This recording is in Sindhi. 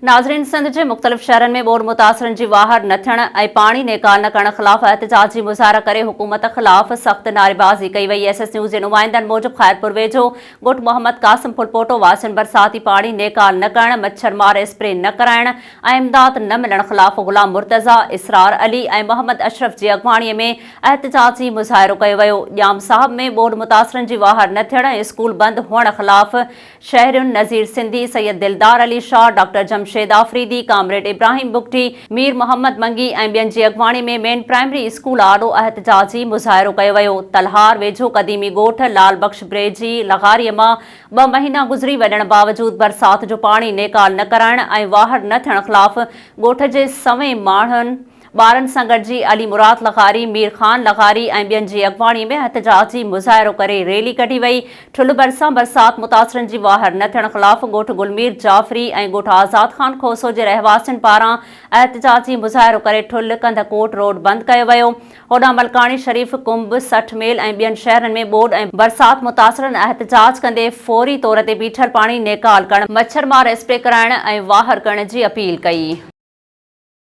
ناظرين سنڌ جي مختلف شهرن ۾ ٻوڏ متاثرن جي واهر نه ٿيڻ ۽ پاڻي نيڪال نه ڪرڻ خلاف احتجاجي مظاهرا ڪري حڪومت خلاف سخت نعريبازي ڪئي وئي. ايس ايس نيوز جي نمائندن موجب خيرپور ويجهو ڳوٺ محمد قاسم ڦلپوٽو واسين برساتي پاڻي نيڪال نه ڪرڻ، مڇر مار اسپري نه ڪرائڻ ۽ امداد نه ملڻ خلاف غلام مرتضيٰ، اسرار علي ۽ محمد اشرف جي اڳواڻي ۾ احتجاجي مظاهرو ڪيو ويو. ڄام صاحب ۾ ٻوڏ متاثرن جي واهر نه ٿيڻ ۽ اسڪول بند هئڻ خلاف شهرين Nazir Sindhi, Syed Dildar Ali Shah, doctor Jamshed Afridi, comrade Ibrahim Bugti, Mir Muhammad Mangi ۽ ٻين جي اڳواڻي ۾ مين پرائمري اسڪول آڏو احتجاجي مظاهرو ڪيو ويو. تلهار ويجهو قديمي ڳوٺ لال بخش بريجي لغاري مان ٻه مهينا گذري وڃڻ باوجود برسات جو پاڻي نيڪال نه ڪرائڻ ۽ واهر نه ٿيڻ خلاف ڳوٺ جي سوين ماڻهن ٻارن سان گڏجي علي مراد لغاري، مير خان لغاري ۽ ٻين جي اڳواڻي ۾ احتجاجي مظاهرو ڪري ريلي ڪڍي وئي. ٺلهه ڀرسان برسات متاثرن جي واهر نه ٿيڻ خلاف ڳوٺ گلمير جعفري ۽ ڳوٺ آزاد خان کوسو جي رهواسين پاران احتجاجي مظاهرو ڪري ٺلهه ڪنڌڪوٽ روڊ بند ڪيو ويو. هوڏانهن ملڪاڻي شريف، ڪنب، 60 ميل ۽ ٻين شهرن ۾ ٻوڏ ۽ برسات متاثرن احتجاج ڪندي فوري طور تي بيٺل پاڻي نيڪال ڪرڻ، مڇر مار اسپري ڪرائڻ ۽ واهر ڪرڻ جي اپيل ڪئي.